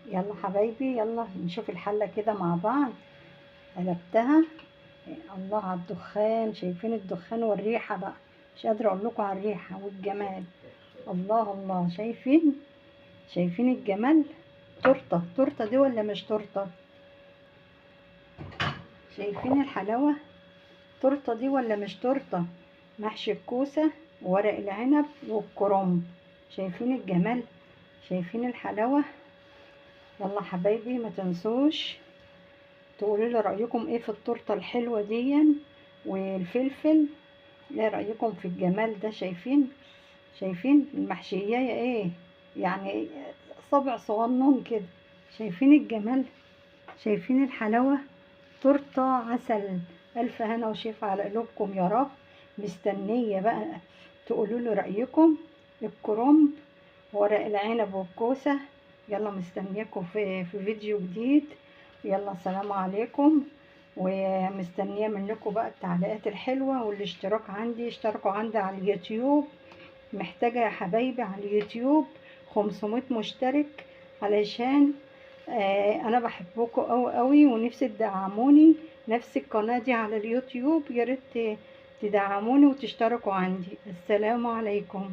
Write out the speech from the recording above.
يلا حبايبي، يلا نشوف الحلة كده مع بعض. قلبتها، الله على الدخان، شايفين الدخان والريحة بقى، مش قادرة اقول لكم على الريحة والجمال. الله الله، شايفين؟ شايفين الجمال؟ تورتة، تورتة دي ولا مش تورتة؟ شايفين الحلاوة؟ تورتة دي ولا مش تورتة؟ محشي الكوسة وورق العنب والكرنب. شايفين الجمال؟ شايفين الحلاوة؟ يلا حبايبي، ما تنسوش تقولوا لي رأيكم ايه في التورتة الحلوة دي والفلفل. ايه رأيكم في الجمال ده؟ شايفين؟ شايفين المحشية ايه يعني، صبع صغنون كده. شايفين الجمال؟ شايفين الحلاوة؟ تورتة عسل. ألف هنا وشفا على قلوبكم يا رب. مستنية بقى تقولوا لي رأيكم. الكرنب ورق العنب والكوسة. يلا مستنياكم في فيديو جديد. يلا سلام عليكم، ومستنية منكم بقى التعليقات الحلوة والاشتراك عندي. اشتركوا عندي على اليوتيوب، محتاجة يا حبايبي على اليوتيوب 500 مشترك، علشان انا بحبكم قوي قوي ونفسي تدعموني. نفس القناة دي على اليوتيوب، يا ريت تدعموني وتشتركوا عندي. السلام عليكم.